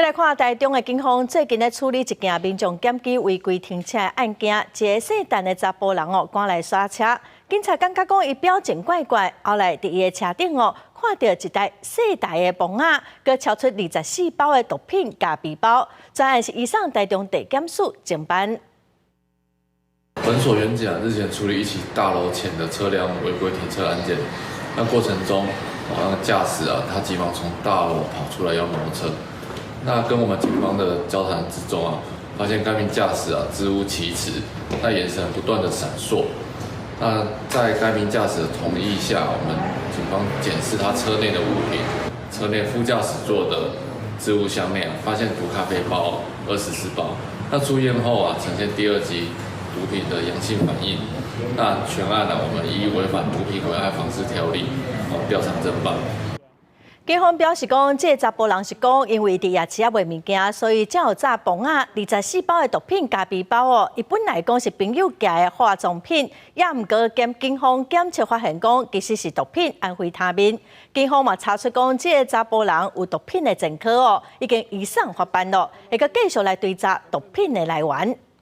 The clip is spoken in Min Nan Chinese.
來看台中的警方最近咧處理一件民眾檢舉違規停車的案件，一个姓陳的查埔人哦，趕來剎車，警察感覺講伊表情怪怪，後來佇伊的車頂哦，看著一袋細袋的磅仔，閣超出24包的毒品加皮包，全案是移送台中地檢署偵辦。本所員警日前處理一起大樓前的車輛違規停車案件，那過程中，那個駕駛啊，他急忙從大樓跑出來要挪車。那跟我們警方的交談之中啊，發現該名駕駛啊支吾其詞，那眼神不斷的閃爍。那在該名駕駛的同意下，我們警方檢視他車內的物品，車內副駕駛座的置物箱內啊，發現毒咖啡包24包。那初驗後啊，呈現第二級毒品的陽性反應。那全案呢，我們依違反毒品危害防制條例，哦調查偵辦。警方表示講，這个查埔人是講，因為佇夜市仔賣物件，所以才有詐磅仔24包的毒品加皮包哦。伊本來講是朋友寄的化妝品，也毋過檢警方檢測發現講，其實是毒品安非他命。警方嘛查出講，這个查埔人有毒品的前科哦，已經移送法辦咯，會閣繼續來追查毒品的來源。